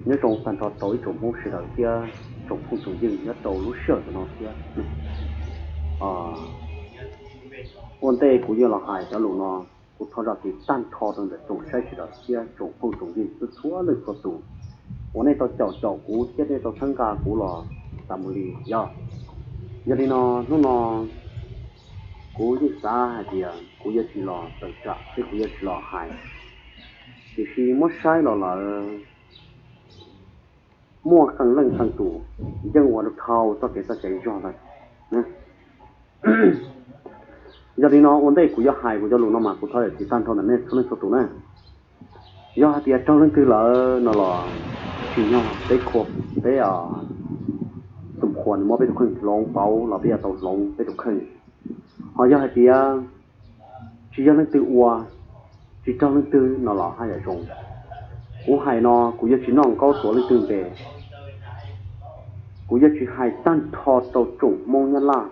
Nyob zoo tag nrho rau ib tsoom Hmoob sawv daws thiab tsoom phooj tsoom ywg nyob rau lub sij hawm no thiab. Ua ntej kuv yuav los hais cov lus no, kuv thov zam txim tag nrho rau ntawm tsoom saib sawv daws thiab tsoom phooj tsoom ywg txhua txhua leej txhua tus uas nej tau caum caum kuv thiab nej tau txhawb nqa kuv los tas mus li yog. Yog li no, hnub no kuv yeej xav hais tias kuv yuav tsis los tawm tsam thiab kuv yuav tsis los hais, tiam sis muab saib los lawm muaj qee leej qee tus yeej ua rau dhau txoj kev txoj cai zog lawm. Yog li no ua ntej kuv yuav hais kuv cov lus no mas kuv thov zam txim tag nrho ntawm nej txhua leej txhua tus na. Yog hais tias raug leej twg lawm no los tsim nyog peb khua, peb tus qhua nws muab peb tus kheej hloov pauv los peb yuav tau hloov peb tus kheej. Ho yog hais tias tsis yog leej twg ua, tsis raug leej twg no los haj yam zoo. Kuv hais no kuv yuav tsis noj nkaub tuav leej twg npe, kuv yuav tsis hais tag nrho rau tsoom Hmoob Nyab Laj,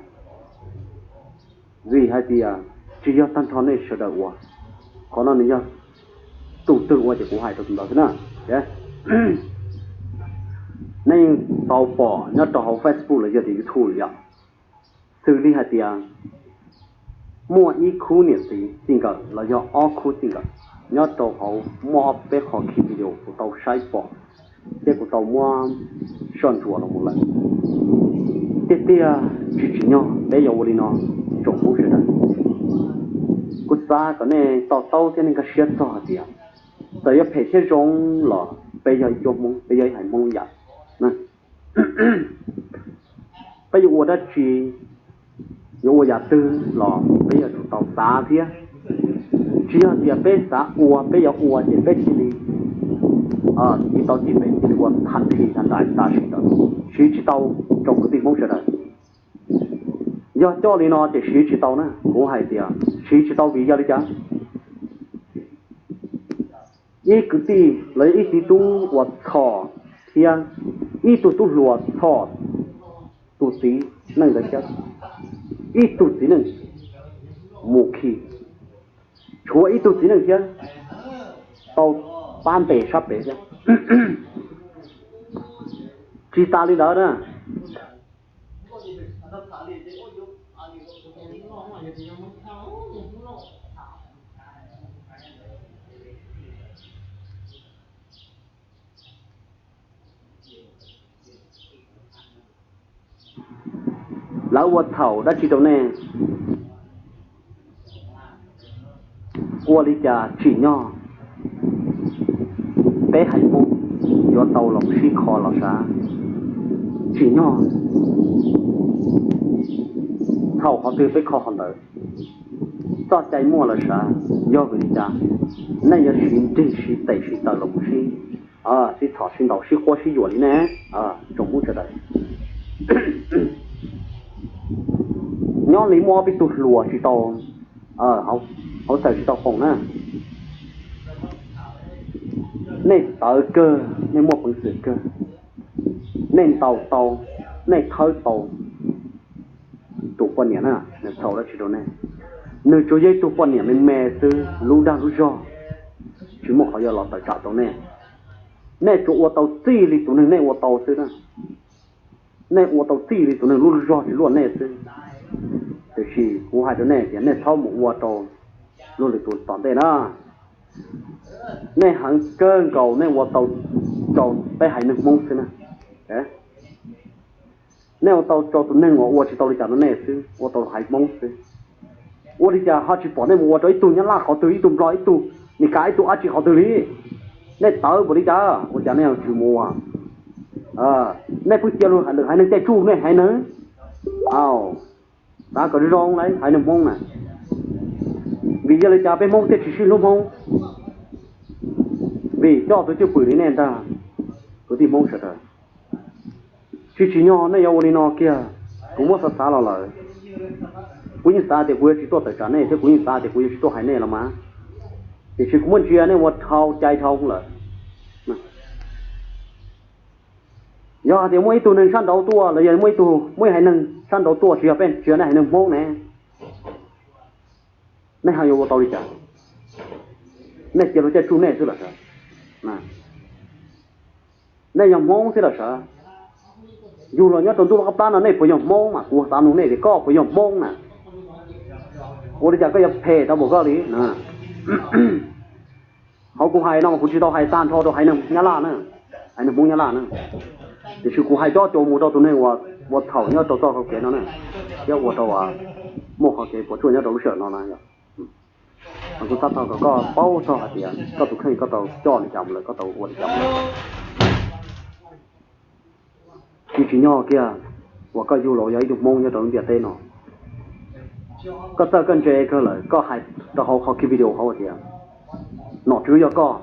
vim hais tias tsis yog tag nrho nej sawv daws ua. Qhov no nws yog tus twg ua ces kuv hais rau tus ntawd xwb na. Nej tau pom nyob rau hauv Facebook los yog tias YouTube lawm yom, xws li hais tias muaj ib khub niam txiv txij nkawm los yog ob khub txij nkawm nyob rau hauv, muaj ob peb qho khi video kuv tau saib pom thiab kuv tau muab soj ntsuam los mus lawm. Tiag tiag tsis tsim nyog peb yuav ua li no tsoom Hmoob sawv daws. Kuv xav kom nej to taub thiab nej nkag siab txog hais tias txawm yuav phem thiab zoo los peb yog ib cuab Hmoob, peb yog ib haiv Hmoob ib yam. Peb yuav ua dab tsi, yuav ua yam twg los peb yuav tsum tau xav thiab. Tsis yog tias peb xav ua peb yuav ua ces peb cia li tsis tau cim pem cia li ua tham thi tham ntais tam sim ntawd, siv tsis tau rau kwv tij Hmoob sawv daws. Yog coj li no ces siv tsis tau na, kuv hais tias siv tsis tau vim yog li cas? Ib kwv tij los yog ib txiv tub uas txhom thiab ib tug tub hluas txhom tus txiv neej ntawd thiab, ib tug txiv neej mus khi, tshuav ib tug txiv neej thiab tau pab ntes sab pem thiab. Tsis tas li ntawd na, lawv ua txhaum dab tsi rau nej? Ua li cas tsim nyog peb haiv Hmoob yuav tau los sib kho los sav? Tsim nyog txhaum qhov twg peb kho qhov ntawd. Txoj cai muaj los sav, yog vim li cas nej yuav siv nrig siv tes siv taw los sib, sib txhom sib ntaus sib quab sib yuam li ne? Tsoom Hmoob sawv daws, nyob li muaj ob peb tug hluas tsis tau, hauv txawm tsis tau foom na. Nej tawv kawg, nej muaj peev xwm kawg, nej ntaus tau, nej thawb tau tus poj niam na, nws txhaum dab tsi rau nej? Nws tsuas yog ib tug poj niam me me xwb, lub dag lub zog, tsis muaj qhov yuav los tawm tsam rau nej. Nej tsuas ua tau txij li tus neeg nej ua tau xwb na. Nej ua tau txij li tus neeg lub zog tsis luaj nej xwb. Tiam sis kuv hais rau nej tias nej txhob mus ua rau luag lwm tus tom ntej na. Nej heev kawg nkaus nej ua tau rau peb haiv neeg Hmoob xwb na. Nej ua tau rau tus neeg uas ua tsis tau li cas rau nej xwb, ua tau haiv Hmoob xwb. Ua li cas ho tsis pom nej mus ua rau ib tug Nyab Laj qhov twg, ib tug Nplog, ib tug Meskas, ib tug dab tsi qhov twg li? Nej tawv npaum li cas ua cas nej tsis mus ua? Nej pheej cia luag lwm haiv neeg caij tsuj nej haiv neeg. Xav kom zoo zoo lauj haiv neeg Hmoob na. Vim yog li cas peb Hmoob thiaj tsis sib hlub Hmoob? Vim coj tus cwj pwm li nej ntag, kwv tij Hmoob sawv daws. Tsis tsim nyog nej yuav ua li no kiag. Kuv muab xav xav los lawm, kuv yeej xav tias kuv yuav tsis tuaj tawm tsam nej thiab kuv yeej xav tias kuv yuav tsis tuaj hais nej los mas, tiam sis kuv muab ntsia nej ua dhau cai dhau lawm. Yog hais tias muaj ib tug neeg sab nraud tuaj los yog muaj ib tug, muaj ib haiv neeg sab nraud tuaj tsis yog peb, tsis yog nej haiv neeg Hmoob ne, nej ho yuav ua tau li cas? Nej cia luag caij tsuj nej xwb lawm. Nej yog Hmoob thiab los sav. Yug los nyob rau ntuj qab plab no nej puas yog Hmoob mas kuv xav nug nej tias koj puas yog Hmoob na? Ua li cas koj yuav phem tau npaum koj li na? Qhov kuv hais no kuv tsis tau hais tag nrho rau haiv neeg Nyab Laj na, haiv neeg Hmoob Nyab Laj na. Tiam sis kuv hais cov cua mus rau tus neeg uas ua txhaum nyob rau txoj hauv kev no na, thiab ua rau muaj qhov kev puas tsuaj nyob rau lub sij hawm no na. Kuv xav tau kom koj paub txog hais tias koj tus kheej koj tau coj li cas mus lawm, koj tau ua li cas mus lawm. Tsis tsim nyog kiag uas koj yug los yog ib tug Hmoob nyob rau lub ntiaj teb no. Koj txawj koj ntse kawg lawm, koj hais rau hauv qhov ki video hauv tias nom tswv yog koj,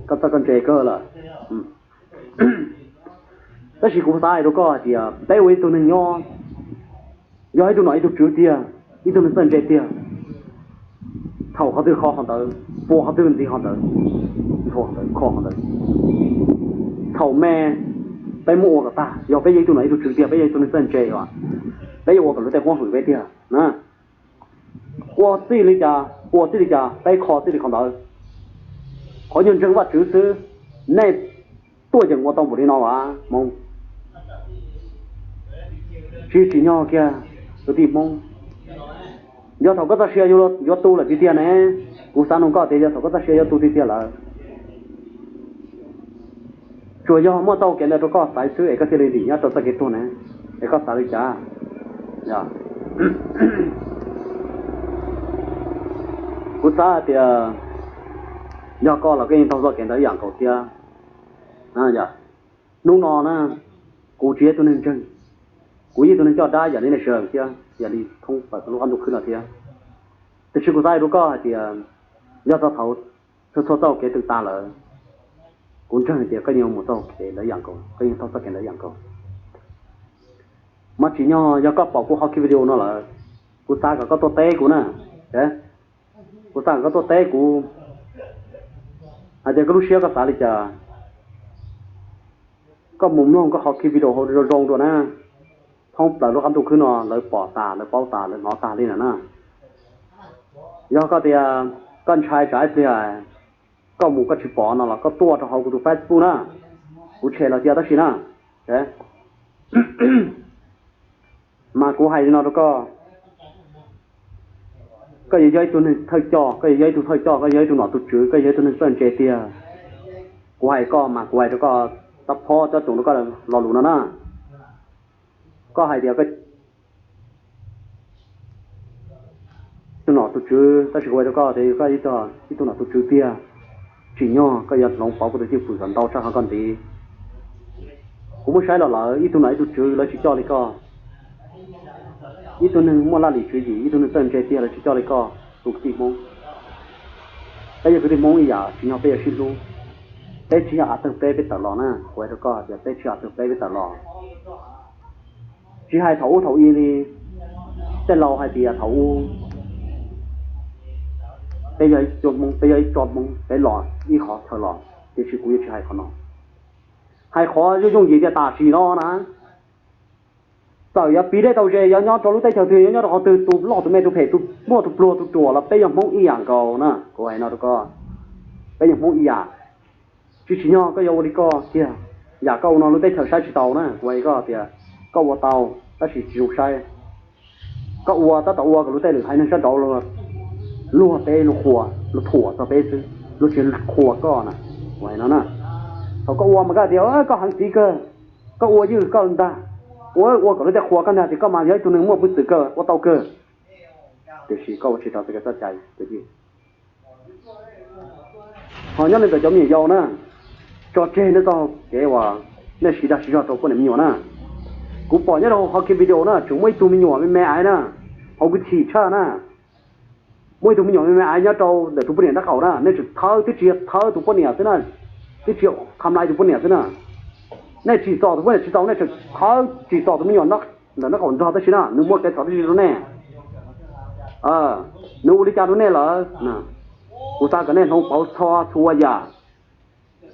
koj txawj koj ntse kawg lawm. Tab sis kuv xav hais rau koj hais tias peb ua ib tug neeg nyob, yog ib tug nom ib tug tswv tiag, ib tug neeg txawj ntse tiag, thaum qhov twg kho qhov ntawd, pua qhov twg ntxiv qhov ntawd, nthuav qhov ntawd, kho qhov ntawd. Thaum me peb muab ua kom tag, yog peb yog ib tug nom ib tug tswv tiag, peb yog ib tug neeg txawj ntse os, peb yuav ua kom luag tej huab hwm peb tiag na. Ua txij li cas, ua txij li cas, peb kho txij li qhov ntawd. Qhov nyuag ntseeg Vajtswv xwb, nej tuaj yeem ua tau npaum li no as Hmoob? Tsis tsim nyog kiag kwv tij Hmoob. Yog thaum koj txoj sia yuav tu lawm tiag tiag ne, kuv xav nug koj tias yog thaum koj txoj sia yuav tu tiag tiag lawm, tsuas yog muaj txoj kev ntawd rau koj xaiv xwb es koj thiaj li dim nyob rau txoj kev tuag ne, es koj xav li cas? Kuv xav hais tias yog koj los koj yeej taug txoj kev ntawd ib yam nkaus thiab. Hnub no na, kuv tsis yog ib tug neeg ntseeg, kuv yog ib tug neeg coj dab yam li nej sawv daws thiab yam li thoob plaws lub qab ntuj khwb no thiab. Tiam sis kuv xav hais rau koj hais tias yog txog thaum txhua txhua txoj kev twb tas lawm, kuv ntseeg hais tias koj yeej mus txoj kev ntawd ib yam nkaus, koj yeej taug txoj kev ntawd ib yam nkaus. Mas tsim nyog yog koj pom kuv qhov ki video no lawm, kuv xav kom koj tuaj teb kuv na. Kuv xav kom koj tuaj teb kuv hais tias koj lub siab koj xav li cas. Koj mus mloog koj qhov ki video hauv zoo zoo dua na. Thoob plaws lub qab ntuj khwb no lawv pom tas, lawv paub tas, lawv hnov tas li na. Yog koj tias koj ntshai tsam ib pliag koj mus koj tsis pom no los koj tuaj rau hauv kuv tus Facebook na, kuv tshem los cia tab sis na. Mas kuv hais li no rau koj, koj yuav yog ib tug neeg thawj coj, koj yuav yog ib tug thawj coj, koj yog ib tug nom tug tswv, koj yog ib tug neeg txawj ntse tiag. Kuv hais koj mas kuv hais rau koj, tab phob cob tsoom rau koj lo lus no na. Koj hais tias koj tus nom tus tswv, tab sis kuv hais rau koj tias koj ib tug nom tus tswv tiag, tsim nyog koj yuav hloov pauv kuv tus cwj pwm kom ntau tshaj qhov koj ntiv. Kuv muab saib los lawm, ib tug nom ib tug tswv lawv tsis coj li koj. Ib tug neeg muaj laj lim tswv yim, ib tug neeg txawj ntse tiag lawv tsis coj li koj tus kwv tij Hmoob. Peb yog kwv tij Hmoob ib yam, tsim nyog peb yuav sib hlub. Peb tsis yog av tawg peb peb tawm los na, kuv hais rau koj tias peb tsis yog av tawg peb peb tawm los. Tsis hais thaum ub thaum i li, tej laus hais tias thaum ub peb yog ib co Hmoob, peb yog ib co Hmoob, peb los ib qhov chaw los, tiam sis kuv yuav tsis hais qhov no. Hais qhov yooj yooj yim tias tam sim no na, txawm yuav piv dej tau ze, yuav nyob rau lub teb chaws twg, yuav nyob rau qhov twg, tus loj tus me, tus phem tus muaj tus pluag tus ruam los peb yog Hmoob ib yam nkaus na. Kuv hais no rau koj, peb yog Hmoob ib yam. Tsis tsim nyog koj yuav ua li koj tiag, yam koj ua no lub teb chaws saib tsis taus na. Kuv hais koj tias koj ua tau tab sis tsis zoo saib. Koj ua tab tom ua kom luag tej lwm haiv neeg sab nraud luag peb, luag qhuas, luag thuam txog peb xwb, luag tsis qhuas koj na. Kuv hais no na, thaum koj ua mas koj tias koj heev txiv kawg, koj ua ywj koj ntag, ua ua kom luag tej qhuas koj ntag tias koj mas yog ib tug neeg muaj peev xwm kawg, ua tau kawg. Tiam sis koj ua tsis tau txoj kev txoj cai. Ho nyob li ntawm cov me nyuam yaus na, tso tseg nej txoj kev uas nej siv dag siv zog rau poj niam me nyuam na. Kuv pom nyob rau qhov ki video na, tseem muaj ib tug me nyuam me me aiv na, hauv kwv chim tshaj na, muaj ib tug me nyuam me me aiv nyob rau ntawm tus poj niam nraub qaum na, nej tseem thawb, twb tsis yog thawb tus poj niam xwb na, twb tsis yog tham lais tus poj niam xwb na, nej tsim txom tus poj niam tsis tau, nej tseem thawb tsim txom tus me nyuam ntawm nraub qaum nrog tab sis na nws muaj kev txhaum dab tsi rau nej? Nws ua li cas rau nej lawm? Kuv xav kom nej hloov pauv txhua txhua yam.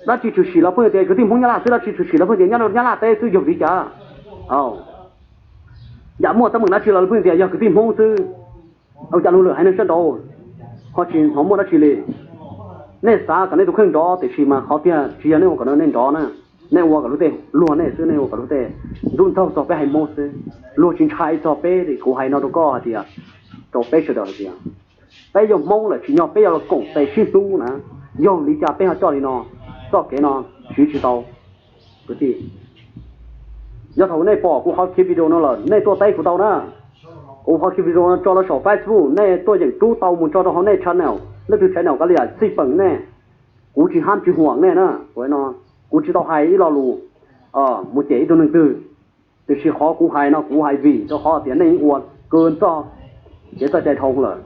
Dab tsi tshwm sim los pheej tias kwv tij Hmoob Nyab Laj xwb, dab tsi tshwm sim los pheej tias nyob rau Nyab Laj teb xwb, yog vim li cas? Yam muaj teeb meem dab tsi los pheej tias yog kwv tij Hmoob xwb. Ua cas luag lwm haiv neeg sab nraud ho tsis hnov muaj dab tsi li? Nej xav kom nej tus kheej nrov tiam sis mas qhov tiag tsis yog nej ua kom nej nrov na. Nej ua kom luag tej luag nej xwb, nej ua kom luag tej ntub ntaug txog peb haiv Hmoob xwb. Luag tsis ntshai txog peb li. Kuv hais no rau koj hais tias, rau peb sawv daws hais tias, peb yog Hmoob lawm, tsim nyog peb yuav los koom tes sib hlub na. Yog li cas peb ho coj li no? Txoj kev no siv tsis tau. Kwv tij, yog thaum nej pom kuv qhov clip video no lawm, nej tuaj teb kuv tau na. Kuv qhov clip video no tso rau saum Facebook, nej tuaj yeem rub tau mus tso rau hauv nej channel, leej twg channel kav liam xij peem nej. Kuv tsis hab tsis huam nej na. Kuv no, kuv tsis tau hais ib lo lus mus cem ib tug neeg twg, tiam sis qhov kuv hais no kuv hais vim rau qhov tias nej ua kawg txog kev txawj cai dhau lawm.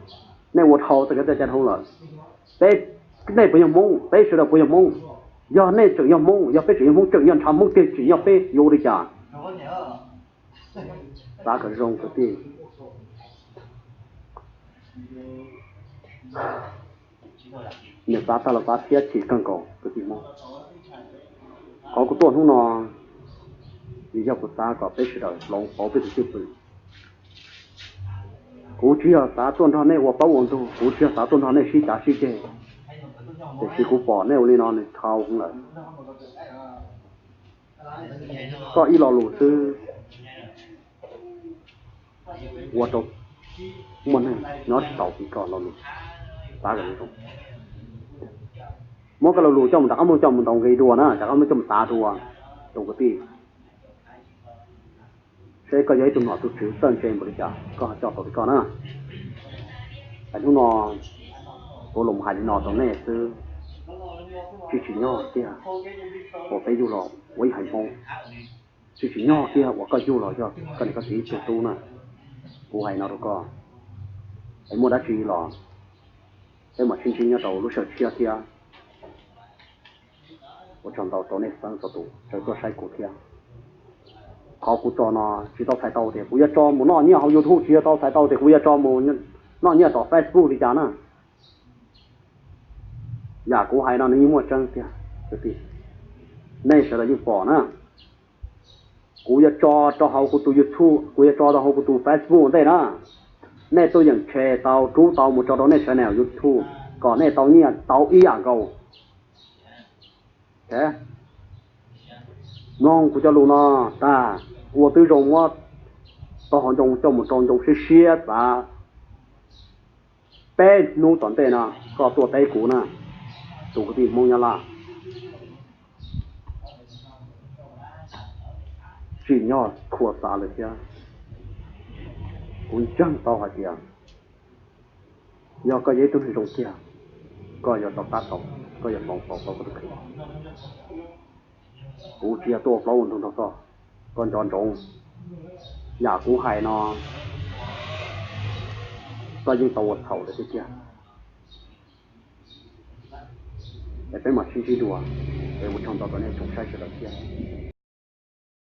Nej ua dhau txog kev txawj cai dhau lawm. Peb, nej puas yog Hmoob? Peb sawv daws puas yog Hmoob? Yog nej tseem yog Hmoob, yog peb tseem yog Hmoob, tseem yog ntshav Hmoob tiag, tsim nyog peb yuav ua li cas? Xav kom zoo kwv tij. Nws xav tag los xav thiab chim kawg nkaus kwv tij Hmoob. Qhov kuv tuaj hnub no, vim yog kuv xav kom peb sawv daws hloov pauv peb tus cwj pwm. Kuv tsis yog xav tuaj nrog nej ua plaub ua ntug, kuv tsis yog xav tuaj nrog nej sib cav sib ceg, tiam sis kuv pom nej ua li no nws dhau heev lawm. Koj ib lo lus xwb, ua rau muaj neeg nyob tsis tau li koj lo lus. Xav kom zoo, muab koj lo lus coj mus rov qab mus coj mus ntaus nqi dua na, rov qab mus coj mus tav dua, tus kwv tij. Seb koj yog ib tug nom tug tswv txawj ntse npaum li cas koj ho coj tau li koj na. Es hnub no kuv los hais li no rau nej xwb, tsis tsim nyog tiag uas peb yug los ua ib haiv Hmoob, tsis tsim nyog tiag uas koj yug los yog koj niam koj txiv ib tug tub na. Kuv hais no rau koj, es muaj dab tsi los peb mam sib ntsib nyob rau lub sij hawm tshiab thiab. Ua tsaug ntau rau nej txhua tus uas tuaj saib kuv thiab. Qhov kuv tso no tsis tau txhais tau tias kuv yuav tso mus noj nyiaj hauv YouTube, tsis tau txhais tau tias kuv yuav tso mus noj nyiaj tom Facebook li cas na. Yam kuv hais no nws yeej muaj tseeb tiag, nej sawv daws yeej pom na. Kuv yuav tso rau hauv kuv tus YouTube, kuv yuav tso rau hauv kuv tus Facebook ua ntej na. Nej tuaj yeem share tau, rub tau mus tso rau nej channel YouTube kom nej tau nyiaj tau ib yam nkaus. Mloog kuv cov lus no tag, ua tib zoo muab tau hauv ncoo coj mus rau ncoo siab siab xav. Peb hnub tom ntej no koj tuaj teb kuv na, tus kwv tij Hmoob Nyab Laj, tsim nyog khuam xav lawm thiab. Kuv ntseeg tau hais tias yog koj yog ib tug neeg zoo tiag, koj yuav rov qab tau, koj yuav hloov pauv tau koj tus kheej. Kuv tsis yog tuaj ua plaub ua ntug nrog koj, koj nco ntsoov. Yam kuv hais no koj yeej tau ua txhaum lawm tiag tiag. Es peb mam sib ntsib dua, es ua tsaug ntau rau nej tsoom saib sawv daws thiab.